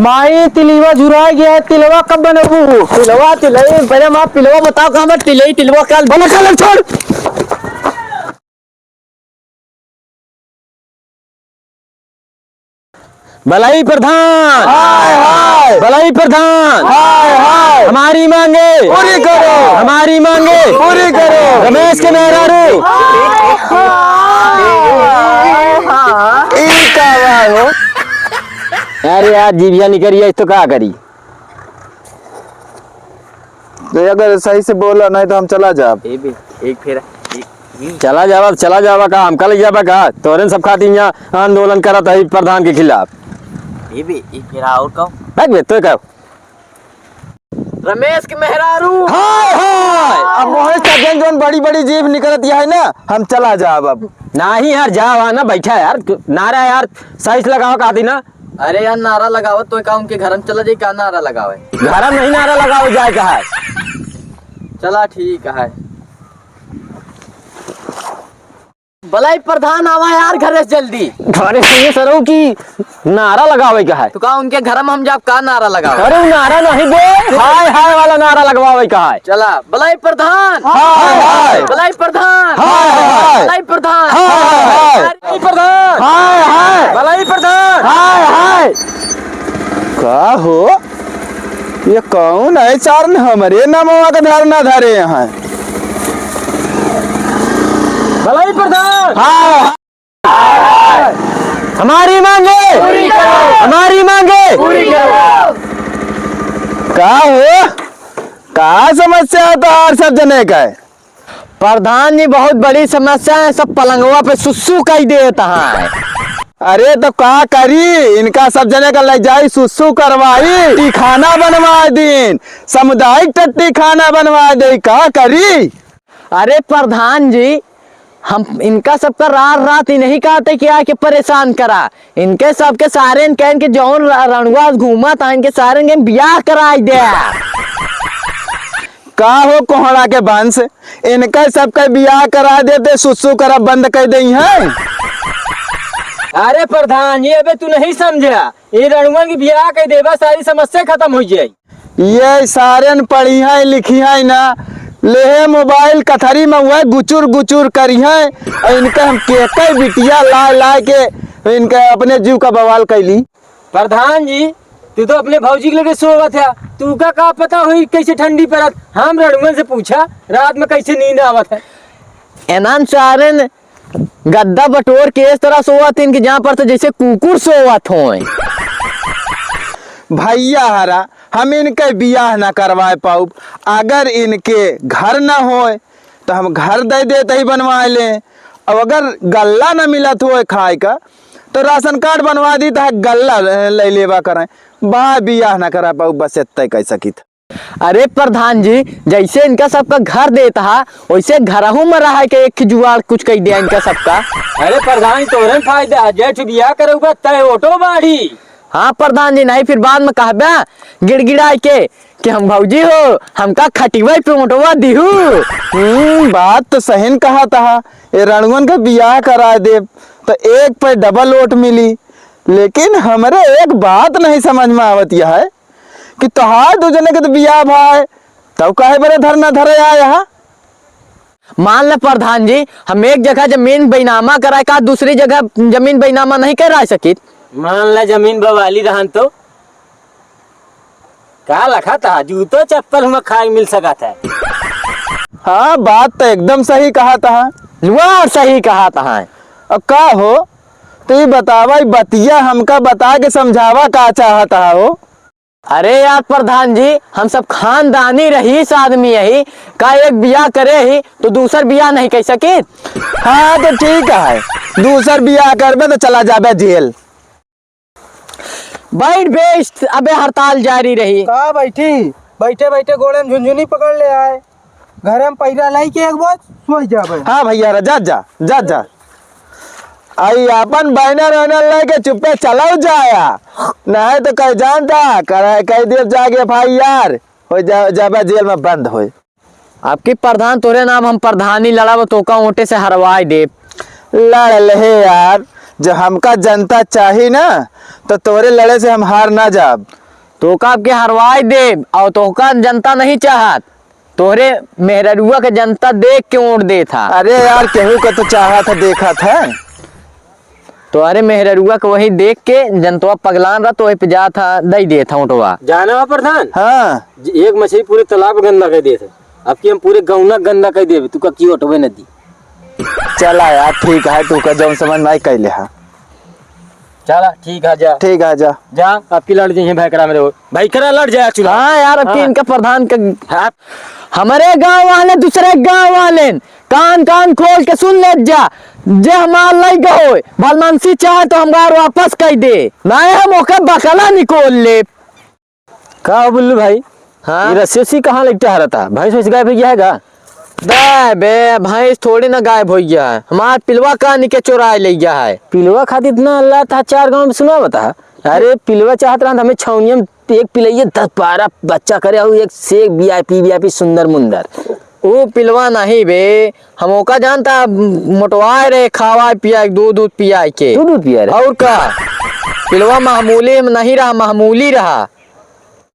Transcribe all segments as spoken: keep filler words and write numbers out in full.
माई, तिलवा झुरा गया है, तिलवा कब बनबू? तिलवा, तिलई, पहले माँ पिलवा बताओ, कहाँ बा तिलई, तिलवा काल बना, काल छोड़। बलई प्रधान। हाय, हाय। बलई प्रधान। हाय, हाय। हमारी मांगे। पूरी करो। हमारी मांगे। पूरी करो। रमेश के मेहरारू। ई का बा हो? अरे यार, जीभिया निकरी है, तो का करी? तो अगर सही से बोला, नहीं तो हम चला जाब। ए बे, एक फेरा, एक, हम्म। चला जावा, चला जावा का, हमका ले जावा का? तोरे सब खातिर यहाँ आंदोलन करत है प्रधान के खिलाफ। ए बे, एक फेरा और कहूँ। भाग बे, तो कहूँ। रमेश के मेहरारू। हाय, हाय। अब वही सज्जन जौन बड़ी बड़ी जीभ निकलत है ना, हम चला जाब अब। नहीं यार, जावा ना, बैठा यार, नारा यार, सही से लगावा का दी ना। अरे यार, नारा लगावत तो का उनके घर में चला जाई, का नारा लगावे? घर में नहीं नारा लगावे जाए का है। चला ठीक है। बलई प्रधान आवा यार घरे से जल्दी। घरे से ये सरऊ की नारा लगावे का है। तो का उनके घर में हम जाब का नारा लगावे? अरे उ नारा नहीं बे, हाय हाय वाला नारा लगवावे का है। चला, बलई प्रधान। हाय, हाय। बलई प्रधान। हाय, हाय। बलई प्रधान। हाय, हाय। बलई प्रधान। हाय, हाय। बलई प्रधान। हाय, हाय। का हो? ये कौन है सारन हमरे नमवा के धरना धरे हैं? बलई प्रधान। हाय, हाय। हमारी मांगे। पूरी करो। हमारी मांगे। पूरी करो। का हो? का समस्या है तोहार सब जने का? प्रधान जी, बहुत बड़ी समस्या है, सब पलंगवा पे सुसु कई देत हैं। अरे तो का करी, इनका सब जने का ले जाई सुसु करवाई, टट्टी खाना बनवा दीन, सामुदायिक टट्टी खाना बनवा दे, का करी? अरे प्रधान जी, हम इनका सबका रात रात इन्हीं कहते कि आके परेशान करा, इनके सबके सारे इनके, इनके जौन र-, रणुआ घूमत हैं, इनके सारे इनके बियाह कराई दे। का हो कोहड़ा के वंश, इनका सबका बियाह करा देते, सुसु करब बंद कर दे हैं। अरे प्रधान जी, अबे तू नहीं समझा, ये रणुआ की बियाह कर देबा, सारी समस्या खत्म हो जाई। ये सारेन पढ़िहैं लिखिहैं ना, लेहे मोबाइल कथरी में वह गुचुर गुचुर करिहैं, और इनका हम केकर बिटिया लाए लाए के इनका अपने जीव का बवाल कैली। प्रधान जी, तू तो अपने भौजी के लगे सोवत है, तू का, का पता हुई कैसे ठंडी परत? हम रणुअन से पूछा, रात में कैसे नींद आवत है? एनान सारेन गद्दा बटोर के इस तरह सोवत हैं कि जहाँ पर तो जैसे कुकुर सोवत हों। भैया हरा, हम इनके बियाह ना करवाए पाउब। अगर इनके घर ना होए, तो हम घर दे देते ही बनवाए लें। अब अगर गल्ला ना मिलत होए खाए का, तो राशन कार्ड बनवा दी, तो गल्ला ले लेवा करें। बा बियाह ना करा पाउब, बस इतना ही कह सकित। अरे प्रधान जी, जैसे इनका सबका घर देत हा, वैसे घरहू में रह के एक जुगाड़ कुछ कह दिया इनका सबका। अरे प्रधान जी, तोरे फायदा, जेठ बियाह करउबा तय ओटो बाढ़ी। हाँ प्रधान जी, नहीं फिर बाद में कहबे गिड़गिड़ाए के कि हम भौजी हो, हमका खटिवई पे ओटवा दिहू। हम्म, बात तो सही न कहा था। ए रणुअन के बियाह करा देब, तो एक पे डबल ओट मिली। लेकिन हमरे एक बात नहीं समझ में आवत यह है, कि तोहार दू जने के तो बियाह भाई, तब काहे बरे धरना धरे आया हा? मान ले प्रधान जी, हम एक जगह जमीन बैनामा कराए का दूसरी जगह जमीन बैनामा नहीं करा सकित? मान ले जमीन बवाली रहन तो का लखा था, जूतो चप्पल हुआ खाए मिल सका था। हाँ, बात तो एकदम सही कहा था। जुआर सही कहा था। अब का हो, तो ये बतावा, ये बतिया हमका बता के समझावा का चाहत हा हो? अरे यार प्रधान जी, हम सब खानदानी रईस आदमी यही, का एक बियाह करे ही तो दूसर बियाह नहीं कह सकी? हाँ तो ठीक है, दूसर बियाह करबे तो चला जाबे जेल। बैठ बे, अबे हड़ताल जारी रही। का बैठी, बैठे बैठे गोड़े में झुनझुनी पकड़ ले आए। घर में पैरा लाई के एक बार सोई जाबे। हाँ भैया रे, जा, जा, जा, जा। आई अपन बैनर वैनर लेके चुप्पे चलाओ जाया, नहीं तो कह जानता, कर, कह दिए जाके एफ आई आर, हो जा, जाबे जेल में बंद होए। आपकी प्रधान तोरे नाम हम प्रधानी लड़ाब, तोका ओटे से हरवाई देब। लड़ ले यार, जब हमका जनता चाही ना, तो तोरे लड़े से हम हार ना जाब। तोका अब के हरवाई देब, और तोका जनता नहीं चाहत। तोहरे मेहररुआ के जनता देख के वोट देत हा। अरे यार, केहू का तो चाहत है, देखत है। तोहरे मेहररुआ के वही देख के जनतवा पगलान रहा, तो वही पे जात हा, दई देत हा वोटवा। जाना है प्रधान? हाँ। जी, एक मछली पूरे तालाब गंदा कर देत है। अब की हम पूरे गौना गंदा कर देबे, तू का की वोटवे न दी। चला यार, ठीक है, तू का जौन समझ में आई, कैले हा। चला, ठीक है, जा। ठीक है, जा। जा, अब की लड़ जाइए भैकरा मेरे। भैकरा लड़ जाए चुनाव। हाँ यार, अब की हाँ। इनका प्रधान का हाँ। हमरे गाँव वाले दूसरे गाँव वाले कान कान खोल के सुन ले जा, जे हमार लइका होए, भलमानसी चाहे तो हमार वापस कह दे, नहीं हम ओकर बकला निकोल ले। का हो बुल्लू भाई? हाँ? ये रस्सी उस्सी कहाँ लेके टहरत है? भैंस वैंस गायब हो गया है का? दे बे, भैंस थोड़ी ना गायब हो गया है, हमार पिलवा कानी के चोराए ले गया है। पिलवा खातिर इतना अल्लाह था चार गांव में सुना बता। अरे पिलवा चाहत रहन हमें छौनिया में एक पिलइये दस बारह बच्चा करे और एक से एक V I P, V I P सुंदर मुंदर। ऊ पिलवा नहीं बे, हम ओका जानता, मोटवाए रहे, खावाए पियाए, दूध दूध पियाए के। दूध दूध पियाए रहे? और का? पिलवा मामूली में नहीं रहा, मामूली रहा।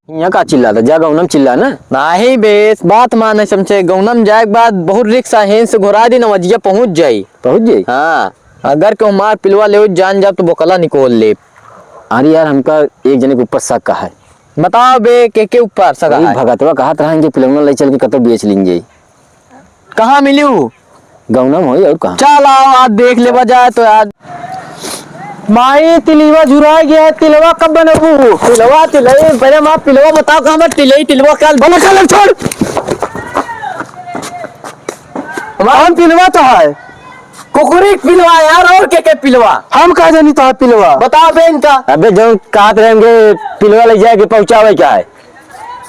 यहाँ का चिल्ला था? जा गौनम चिल्ला ना। नहीं बे, बात माने समझे, गौनम जाए के बाद बहुत रिक्शा हेन से घुरा दी ना, वजिया पहुँच जाई। पहुँच जाई? हाँ, अगर के हमार पिलवा ले जान जाब तो बोकला निकोल ले। अरे यार, हमका एक जने के ऊपर शक है। बताओ बे, के के ऊपर शक वही है? भगतवा कहत रहन कि पिलौना ले चल के कतो बेच लीन जाई। कहाँ मिली ऊ? गौना में होई और कहाँ? चल आओ, आज देख लेवा जाए तो आज। माई, तिलवा झुरा गया है, तिलवा कब बनबू? तिलवा, तिलई, पहले हमार पिलवा बताओ, कहाँ बा तिलई, तिलवा कल? बोलो, चल, छोड़। हमार पिलवा तो है। कुकुरी के पिलवा यार, और के के पिलवा? हम का जानी तोहार पिलवा? बताओ बे इनका। अबे जौन कहत रहे हमके पिलवा ले जाए के पहुँचावे का है?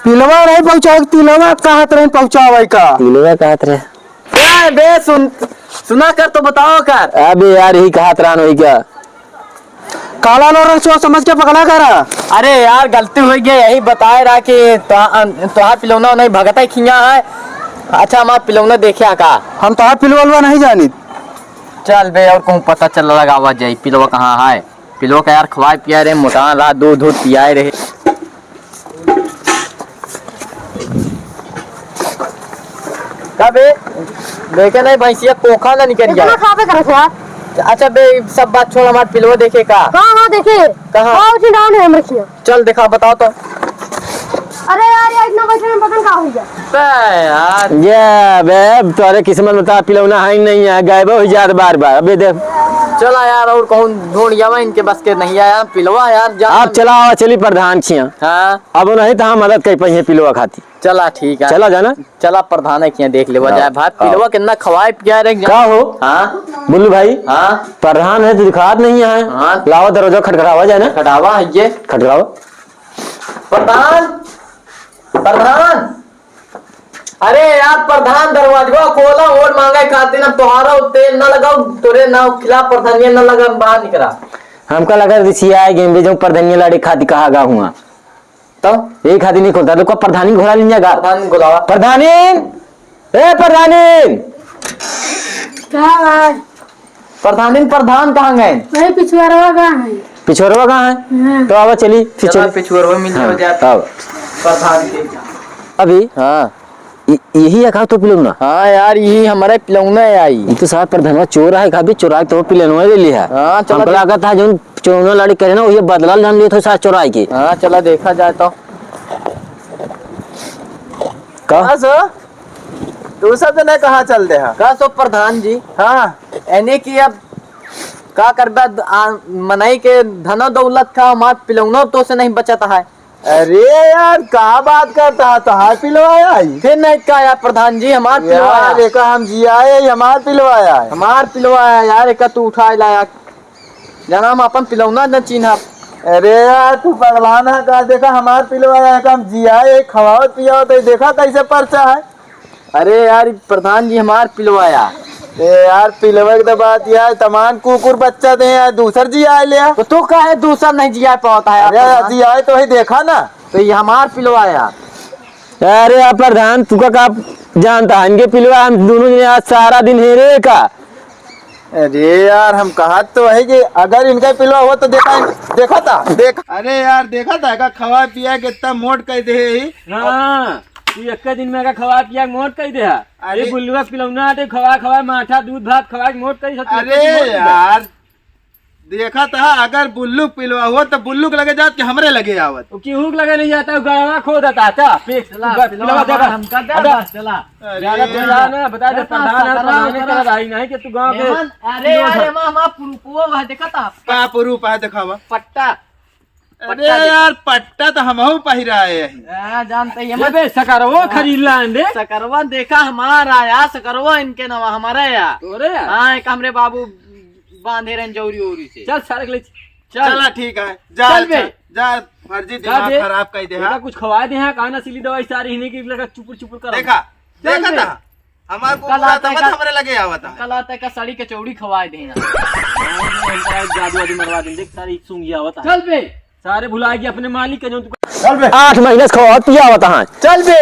पिलवा नहीं पहुँचावे, तिलवा कहत रहे पहुँचावे का। तिलवा कहत रहे। ए बे सुन, सुना कर तो बताओ कर। अबे यार यही कहत रहन वही का। काला लोरन सोच समझ के पकड़ा करा। अरे यार, गलती हो गई, यही बताए रहा कि तोहा-, तोहार पिलौना नहीं भगत है खिया है। अच्छा, हमार पिलौना देखे का? हम तोहार पिलवा उलवा नहीं जानित। चल बे, और कहूँ पता चल लगावा जाई, पिलवा कहाँ है? पिलवा का यार खवाए पियाए रहे, मोटा रहा, दूध दूध पियाए रहे। का बे? देखे नहीं भैंसिया कोखा ना निकल जाए। इतना खाबे करत है यार। अच्छा बे, सब बात छोड़, हमार पिलवा देखे का? हाँ, हाँ, देखे। कहाँ? हाँ, उठी डाउन है हमरे खिया। चल देखा, बताओ तो। अरे यार, ये इतना बैठे में पता नहीं का हो गया। बे यार। ये बे, तोरे किस्मत में तो पिलौना है ही नहीं है, गायब हो जात बार बार। अबे देख। चला यार, और कहूँ ढूंढ जावा, इनके बस के नहीं आया, पिलवा यार, जा। आप चला, चली प्रधान खिया। हाँ। अब नहीं तो हम मदद कर पाइए पिलवा खाती। चला, ठीक है। चला जाना। चला, प्रधान है, किया देख लेवा हाँ, जाए। भाई, आओ। पिलवा कितना खवाए पिया रहे का हो? हाँ। बुल्लू भाई। हाँ। प्रधान है, तू दिखात नहीं है। हाँ। लावा, दरवाजा खटखटावा जाए ना। खटावा है ये। खटखटावा। प्रधान, प्रधान। अरे यार, प्रधान, दरवाजवा खोला, वोट मांगे खातिर। हम तोहारा तेल ना लगाओ, तोरे ना खिलाफ प्रधानिया ना लगा, बाहर निकला। हमका लगा रिसिया है, गेंदे जो प्रधानिया लाड़े खातिर कहा गा हुआ। तो? यही खातिर नहीं खोलता, तो का प्रधानी घोड़ा लिया गा? प्रधान बुलावा। प्रधानी, ए प्रधानी। का भाई? प्रधानी, प्रधान कहाँ गए? वही पिछुआरवा कहाँ है? पिछुआरवा कहाँ है? हाँ। तो आवा चली, फिर चला, चली। पिछुआरवा मिल हाँ, जाओ। आवा। प्रधान के। अभी? हाँ। इ-, यही है का तो पिलौना? हाँ यार, यही हमारा पिलौना है आई। ये तो सारा प्रधानवा चोर है, का भी चोरा के तो पिलौना ले लिया। हाँ, चला हमको देख। लगा था जो चोरना लड़ी करे ना, वही बदला जान लिए थे सारा चोराई के। हाँ, चला देखा जाए तो। का? का सो? तू सब जने कहाँ चल दे हा? का सो प्रधान जी? हाँ। यानी कि अब का करबा, आ, मनई के धनो दौलत का, हमार पिलौनो तो से नहीं बचत है। अरे यार, का बात करता है? तोहार पिलवाया है? फिर नहीं का यार प्रधान जी, हमार पिलवाया। यार, एका हम जियाए, हमार पिलवाया है। हमार पिलवाया यार, एका तू उठाए लाया। जना हम अपन पिलौना न चिन्हब। अरे यार, तू पगलान है का? देखा, हमार पिलवा है, हम जिया, एक खवावत पियावत है, देखा कैसे परचा है। अरे यार, प्रधान जी हमार पिलवा है। ए यार, पिलवा के तो बात यह है, तमान कुकुर बच्चा दे यार, दूसर जिया ले आ। तो तू काहे दूसर नहीं जिया पावत है यार अरे यार, प्रधान? जिया तो वही देखा ना। तो ये हमार पिलवा है यार। अरे यार प्रधान, तू का, का जानता है इनके पिलवा? हम दोनों जने आज सारा दिन हेरे का। अरे यार, हम कहत तो है कि अगर इनका पिलवा हुआ तो देखा, देखा था, देख। अरे यार, देखा था का खवा पिया के इतना मोट कर दे ही। हाँ, तू एक दिन में का खवा पिया के मोट कर दे है। अरे ये बुल्लुआ पिलौना आटे खवा खवा माठा दूध भात खवा के मोट कर सकते अरे यार, देखा था अगर बुल्लुक पिलवा हुआ तो बुल्लुक लगे जात कि हमरे लगे आवत। वो केहू के लगे नहीं जाता, वो गड़वा खो देता था। पे-, चला, बस, पिलवा पिलवा दे, हमारा बस। हमका दे, अबे, बस, चला। अरे। ज्यादा पिलवा ना, बता दे, ए, प्रधान है, सरवा, प्रधान है, सरवा। तेरा भाई नहीं कि तू गाँव के मेहमान, अरे, पिलवा अरे, था। माँ, माँ, पुरुपो वह देखा था। का पुरुप है, दिखावा। पट्टा। अरे पट्टा दे। यार, पट्टा तो हमहू पहिराए हैं। हाँ, जानते ही हम। अबे, सकरवो खरीद लान दे। सकरवा देखा हमारा यार, सकरवा इनके नाम हमारा यार। तोरे यार? हाँ, एक हमरे बाबू बांधे रहन जौरी ओरी से। चल, सारे के ले चल। चला, ठीक है, जा, चल बे। अच्छा, जा, फर्जी जा दिमाग बे। खराब कर दे, बेटा, हाँ? कुछ खवा दे, हाँ, कहा नशीली दवाई सारी ही नहीं कि लगा चुपुर चुपुर कर। देखा, चल देखा बे। था, हमार को कल बुरा आता था, है मत का, हमरे लगे आवता है। कल आता है का साड़ी कचौड़ी खवाए दे यहाँ। हमका जादू वादू मरवा दे, देख सारी सूंघी आवता है। चल बे। सारे भुला गए अपने मालिक के जो तू चल बे। आठ महीने से खवा पिया आवता है। चल बे।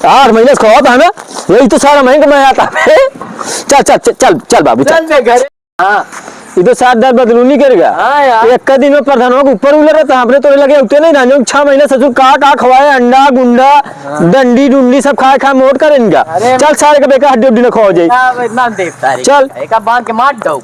आठ महीने से खवा है ना, यही तो सारा महीने का मैं आता है। चल, चल, चल, चल, चल बाबू, चल। चल बे घर। हाँ। ये तो सात दर बदलूनी कर गया। हाँ यार। एक का दिन में प्रधानवा के ऊपर उलर रहता, हमरे तोरे लगे उठे नहीं ना, जो छह महीने ससुर का, का खवाए, अंडा, गुंडा, हाँ। डंडी, डुंडी सब खाए, खाए मोट करेंगे। अरे चल सारे के बेकार हड्डी, उड्डी ना खवा जाए। ना, अब इतना देख सारे। चल। एक बांध के मार दो।